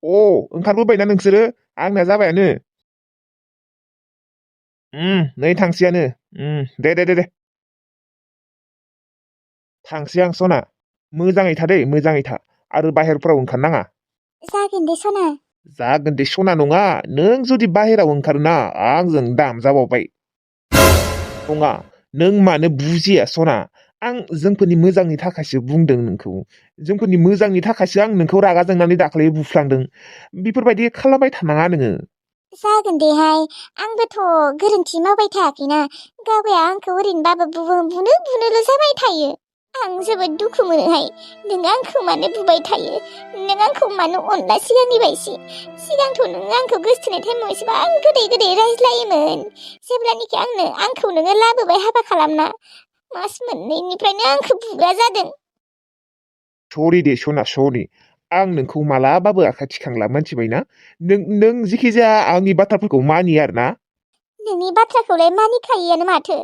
ओंखारबोबायना नोंसोरो? आंना जाबायानो। नै थांसैयानो। दे। थांसै आं सना। मोजाङै था दै, मोजाङै था। आरो बाहेरफ्राव ओंखारनाङा। जागोन दे सना। जागोन दे सना नङा, नों जुदि बाहेराव ओंखारोना आंजों दाम जाबावबाय। नङा, नों मानो बुजिया सना? आं जोंफोरनि मोजांनि थाखायसो बुंदों नोंखौ। जोंफोरनि मोजांनि थाखायसो आं नोंखौ रागा जोंनानै दाख्लै बुफ्लांदों। बेफोरबायदि खालामबाय थानाङा नोङो। जागोन देहाय, आंबोथ' गोरोन्थि मावबाय थायाखैना। गावगाया आंखौ ओरैनोबाबो बुनोल' जाबाय थायो। आं जोबोद दुखु मोनोहाय। नों आंखौ मानो बुबाय थायो? नों आंखौ मानो अनला सिगांनि बायदि? सिगांथ' नों आंखौ गोसथोनाय टाइमाव एसेबां गोदै रायज्लायोमोन। जेब्लानिखि आंखौ नोङो लाबोबाय हाबा खालामना, मास मोननैनिफ्रायनो आंखौ बुग्रा जादों। सरि दे सना, सरि। आं नोंखौ मालाबाबो आखाइ थिखांला, मोनथिबायना? नों जेखि जाया आंनि बाथ्राफोरखौ मानियो आरोना। नोंनि बाथ्राखौलाय मानिखायोआनो माथो।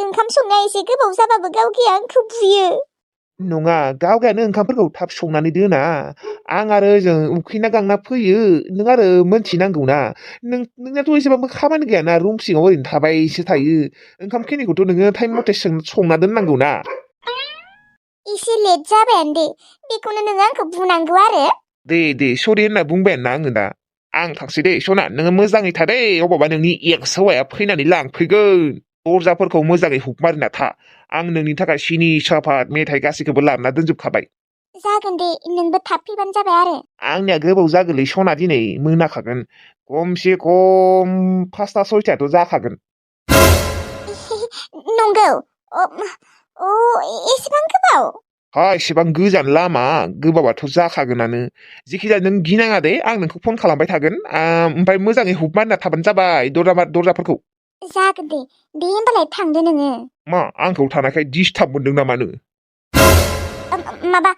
ओंखाम संनाया एसे गोबाव जाबाबो गावगाया आंखौ बुयो। नङा, गावगायानो ओंखामफोरखौ थाब संनानै दोना। आं आरो ओजों उखैना गांना फैयो। नों आरो मोनथिनांगौना। नोंनाथ' एसेबांबो खामानि गैयाना, रुम सिङाव ओरैनो थाबायसो थायो। ओंखाम खिनिखौथ' नोङो टाइम मथे संना दोननांगौना। एसे लेट जाबायानो दे, बेखौनो नों आंखौ बुंनांगौ आरो। दे सरि होनना बुंबायानो आङो दा। आं थांसै दे सना, नोङो मोजाङै था दे। अबावबा नोंनि एक्स हौवाया फैनानै लांफैगोन। दरजाफोरखौ मोजाङै हुक मारिना था। आं नोंनि थाखाय सिनि सापात मेथाइ गासैखौबो लाबोना दोनजोबखाबाय। जागोन दे, नोंबो थाब फैबानो जाबाय आरो। आंनिया गोबाव जागोनलै सना, दिनै मोनाखागोन। खमसे खम 5टा 6टायाथ' जाखागोन। नंगौ? एसेबां गोबाव? एसेबां गोजान लामा, गोबावाथ' जाखागोनानो। जेखिजाया नों गिनाङा दे, आं नोंखौ फन खालामबाय थागोन। ओमफ्राय मोजाङै हुक मारिना थाबानो जाबाय दरजाफोरखौ। जागोन दे होमबालाय थांदो नोङो। मा, आंखौ थानायखाय डिस्टार्ब मोनदों नामा नों? माबा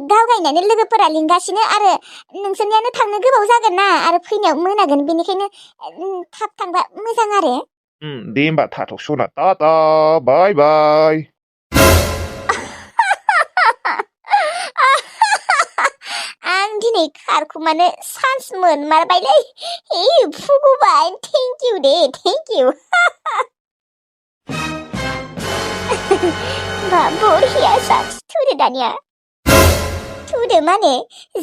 गावगायनानो लोगोफोरा लिंगासिनो आरो नोंसोरनियानो थांनो गोबाव जागोन ना, आरो फैनायाव मोनागोन। बेनिखायनो थाब थांबा मोजां आरो। दे होमबा थाथ' सना, टाटा बाय बाय। आं दिनै खारखुमानो चान्स मोनमारबायलै। भगबान, thank you Day, thank you. बरिया चान्स थुदो दानिया। थुदो माने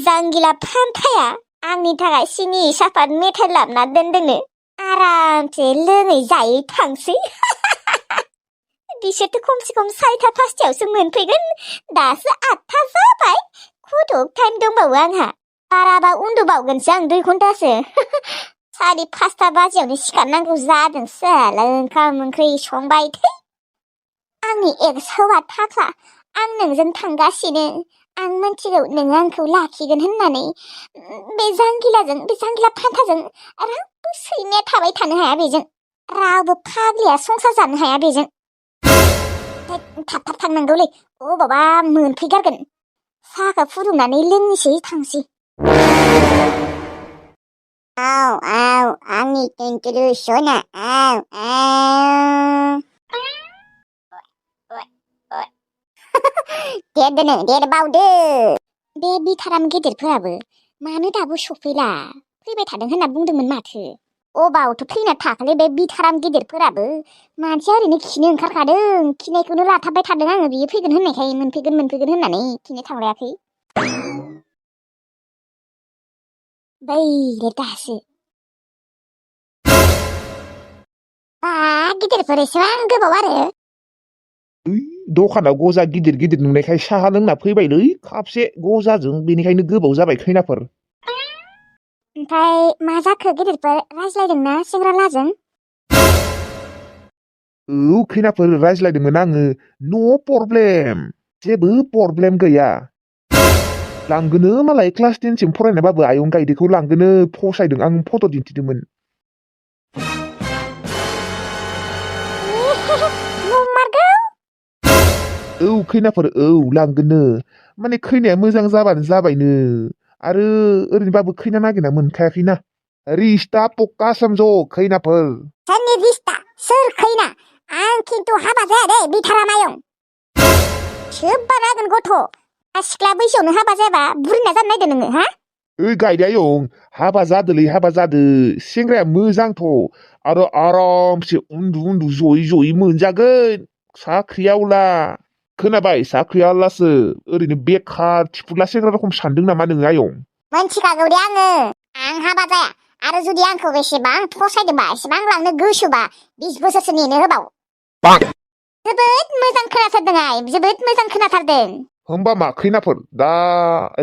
जांगिला फान्थाया आंनि थाखाय सिनि सापात मेथाइ लाबोना दोनदोंनो। आरामसे लोङै जायै थांसै। बिसोरथ' खमसे खम 4टा 5टायावसो मोनफैगोन। दासो 8टा जाबाय। खुदुक टाइम दंबावो आंहा। बाराबा उन्दुबावगोनसो आं 2 घन्टासो। 4:30 बाजियावनो सिखारनांगौ जादों। साला ओंखाम ओंख्रि संबाय थै। आंनि एक्स हौवा थाख्ला, आं नोंजों थांगासिनो। आं मिथिगौ नों आंखौ लाखिगोन होननानै। बे जांगिला फान्थाजों रावबो सैमाया थाबाय थानो हाया बेजों। रावबो फाग्लिया संसार जानो हाया बेजों। थाब थांनांगौलै, अबावबा मोनफैगारगोन। साहाखौ फुदुंनानै लोंनोसै, थांसै। आंनि टेंकिरु सना, देरबावदो। बे बिथाराम गेदेरफोराबो मानो दाबो सफैला? फैबाय थादों होनना बुंदोंमोन माथो। अबावथ' फैना थाखालै बे बिथाराम गेदेरफोराबो। मानसिया ओरैनो खिनो ओंखारखादों। खिनायखौनो लाथाबबाय थादों आङो, बियो फैगोन होननायखाय। मोनफैगोन होननानै खिनो थांलायाखै। बैले दासो। गिदिरफोर एसेबां गोबाव आरो। दखानाव गजा गिदिर नुनायखाय साहा लोंना फैबायलै खापसे गजाजों, बेनिखायनो गोबाव जाबाय खैनाफोर। ओमफ्राय मा जाखो गिदिरफोर, रायज्लायदोंना सेंग्रालाजों? खैनाफोर रायज्लायदोंमोन आङो। नो प्रब्लेम, जेबो प्रब्लेम गैया। लांगोनो मालाय क्लास 10सिम फरायनायबाबो आयं गायदेखौ लांगोनो फसायदों। आं फट' दिन्थिदोंमोन। खैनाफोर लांगोननो। माने खैनाया मोजां जाबानो जाबायनो। आरो ओरैनोबाबो खैना नागिरना मोनखायाखैना। रिस्ता पक्का समझो खैनाफोर। सोरनि रिस्ता? सोर खैना? आं खिन्थु हाबा जाया दे बिथाराम आयं। सोब्बा नागोन गथ'। सिख्ला बैसोआवनो हाबा जायाबा बुरिना जानो नायदो नोङो, हा? ओइ गायदायं हाबा जादोलै हाबा जादो सेंग्राया मोजांथ' आरो आरामसे उन्दु उन्दु जयै जयै मोनजागोन साख्रियावला खोनाबाय साख्रियावलासो ओरैनो बेखार थिफुला सेंग्रा रखम सानदों नामा नोङो आयं मोनथिखागौ दे आङो आं हाबा जाया आरो जुदि आंखौ बेसेबां फसायदोंबा एसेबां लांनो गोसोबा 20 बोसोरसो नेनो होबाव जोबोद मोजां खोनाथारदों आइ जोबोद मोजां खोनाथारदों होमबा मा खैनाफोर दा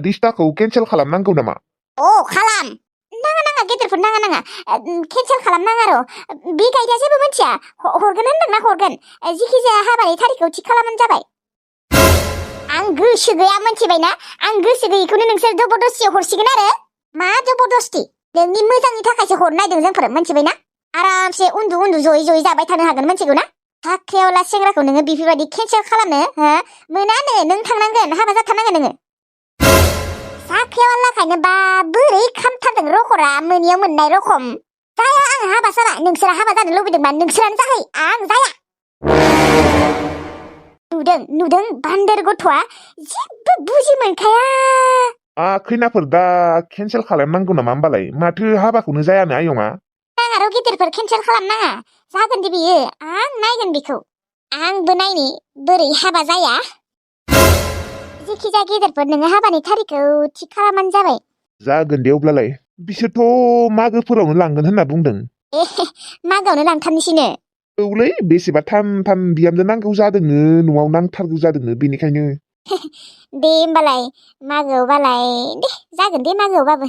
रिस्टाखौ केन्सेल खालामनांगौ नामा खालाम नाङा गेदेरफोर नाङा केन्सेल खालामनाङा र' बे गायदा जेबो मिथिया हरगोन होनदोंना हरगोन जिखि जाया हाबानि थारिखखौ थिग खालामबानो जाबाय आं गोसो गैया मोनथिबायना आं गोसो गैयैखौनो नोंसोर जबरदस्तियाव हरसिगोन आरो मा जबरदस्ति नोंनि मोजांनि थाखायसो हरनो नायदों जोंफोर मोनथिबायना आरामसे उन्दु उन्दु जयै जयै जाबाय थानो हागोन मोनथिगौ ना साख्रियावला सेंग्राखौ नोङो बेफोरबायदि केन्सेल खालामनो हो मोनानो नों थांनांगोन हाबा जाथारनांगोन नोङो साख्रियावलाखायनो बा बोरै खामथारदों रखरा मोनियाव मोननाय रखम जाया आं हाबा जाना नोंसोरा हाबा जानो लुबैदोंबा नोंसोरानो जाहै आं जाया नुदों बान्दोर गथ'आ जेबो बुजि मोनखाया खैनाफोर दा केन्सेल खालामनांगौ नामा होमबालाय माथो हाबाखौनो जायानो आयंआ नाङा र' गिदिरफोर केन्सेल खालामनाङा जागोन दे बियो आं नायगोन बेखौ आंबो नायनि बोरै हाबा जाया जेखि जाया गेदेरफोर नोङो हाबानि थारिखखौ थिग खालामबानो जाबाय जागोन दे अब्लालाय बिसोरथ' मागोफोरावनो लांगोन होनना बुंदों मागोआवनो लांथारनोसैनो औलै बेसेबा थाम बिहामजो नांगौ जादोंनो न'आव नांथारगौ जादोंनो बेनिखायनो दे होमबालाय मागोआवबालाय दे जागोन दे मागोआवबाबो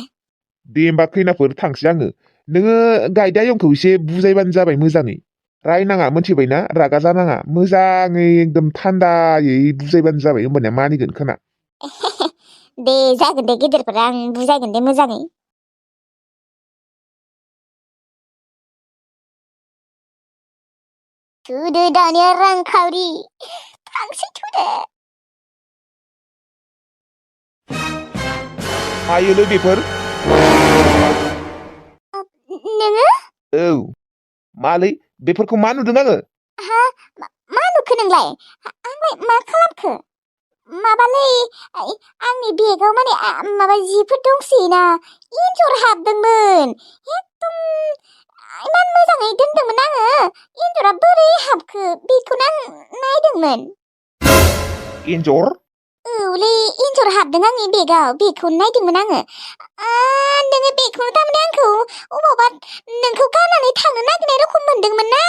दे होमबा खैनाफोर थांसै आङो नोङो गायदा आयंखौ एसे बुजायबानो जाबाय मोजाङै रायनाङा मोनथिबायना रागा जानाङा मोजाङै एकदम थान्दायै बुजायबानो जाबाय होमबानिया मानिगोन खोना दे जागोन दे गेदेरफोर आं बुजायगोन दे मोजाङै थुदो दानिया रांखावरि थांसै थुदो आयोलै बेफोर नोङो औ मालै बेफोरखौ मा नुदों आङो मा नुखो नोंलाय आंलाय मा खालामखो माबालै आंनि बेगाव माने माबा जिफोर दंसोयोना एन्जर हाबदोंमोन एकदम इमान मोजाङै दोनदोंमोन आङो एन्जरा बोरै हाबखो बेखौनो आं नायदोंमोन एन्जर औलै एन्जर हाबदों आंनि बेगाव बेखौनो नायदोंमोन आङो नोङो बेखौनो थारमाने आंखौ अबावबा नोंखौ गारनानै थांनो नागिरनाय रखम मोनदोंमोन ना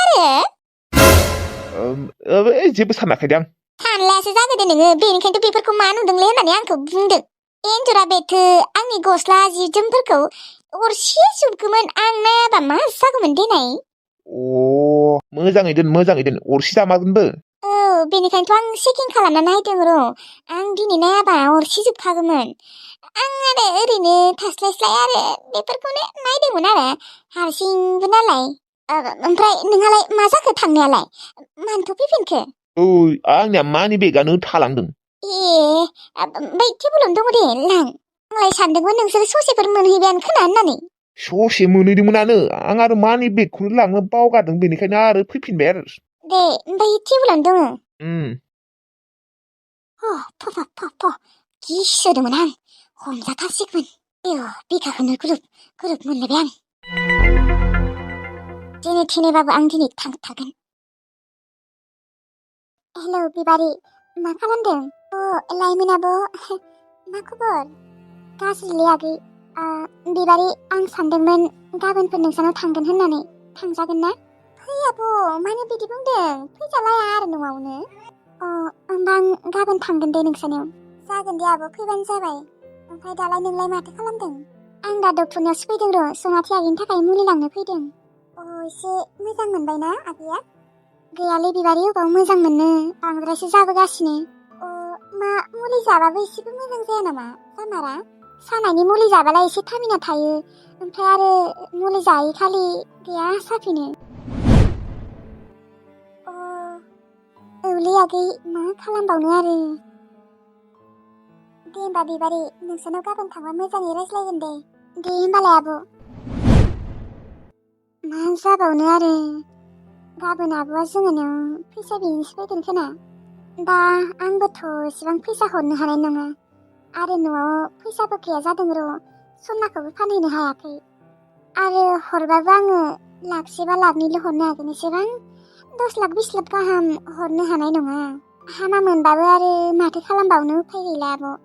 आरो जेबो सानाखै दे आं सानलायासो जागो दे नोङो बेनिखायनोथ' बेफोरखौ मा नुदोंलै होननानै आंखौ बुंदों एन्जरा बेथो आंनि गस्ला जि जोमफोरखौ अरसि जोबगौमोन आं नायाबा मा जागौमोन देनाय मोजाङै दोन अरसि जामारगोनबो बेनिखायनोथ' आं चेकिं खालामना नायदों र' आं दिनै नायाबा अरसिजोबखागौमोन आं आरो ओरैनो थास्लायस्लाय आरो बेफोरखौनो नायदोंमोन आरो हारसिंबो नालाय ओमफ्राय नोंहालाय मा जाखो थांनायालाय मानोथ' फैफिनखो आंनिया मानि बेगानो थालांदों बै टेबोलावनो दङ दे लां आंलाय सानदोंमोन नोंसोर ससेफोर मोनहैबायानो खोना होननानै ससे मोनहैदोंमोनानो आं आरो मानि बेगखौनो लांनो बावगारदों बेनिखायनो आरो फैफिनबाय आरो दे ओमफ्राय टेबोलावनो दङ गिसोदोंमोन आं हमजाथारसिगौमोन बिखाखौनो गुरुब मोनलायबाय आं जेने थेनेबाबो आं दिनै थांथारगोन हेलौ बिबारि मा खालामदों लाइमोन आब' मा खबर गाज्रिलै आगै बिबारि आं सानदोंमोन गाबोनफोर नोंसानाव थांगोन होननानै थांजागोन ना फै आब' मानो बिदि बुंदों फैजालाया आरो न'आवनो होमबा आं गाबोन थांगोन दे नोंसानियाव जागोन दे आब' फैबानो जाबाय ओमफ्राय दालाय नोंलाय माथो खालामदों आं दा डक्टरनियावसो फैदों र' सनाथि आगैनि थाखाय मुलि लांनो फैदों एसे मोजां मोनबायना आगैया गैयालै बिबारि अबाव मोजां मोननो बांद्रायसो जाबोगासिनो मा मुलि जाबाबो एसेबो मोजां जाया नामा जामारा सानायनि मुलि जाबालाय एसे थामिना थायो ओमफ्राय आरो मुलि जायै खालि गैया साफिनो औलै आगै मा खालामबावनो आरो दे होमबा बिबारि नोंसानाव गाबोन थांबा मोजाङै रायज्लायगोन दे होमबालाय आब' मा जाबावनो आरो गाबोन आब'आ जोंहानाव फैसा बिनोसो फैगोन खोना दा आंबोथ' एसेबां फैसा हरनो हानाय नङा आरो न'आव फैसाबो गैया जादों र' सनाखौबो फानहैनो हायाखै। आरो हरबाबो आङो लाखसेबा लाखनैल' हरनो हागोन एसेबां 10 लाख 20 लाख गाहाम हरनो हानाय नङा। हामा मोनबाबो आरो माथो खालामबावनो उफाय गैला आब'।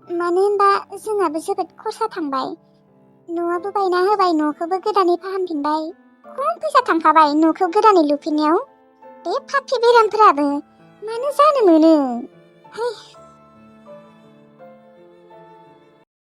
मानो होनबा जोंहाबो जोबोद खरसा थांबाय। न'आबो बायना होबाय, न'खौबो गोदानै फाहामफिनबाय। खम फैसा थांखाबाय न'खौ गोदानै लुफिननायाव। बे फाफि बेरामफोराबो मानो जानो मोनो।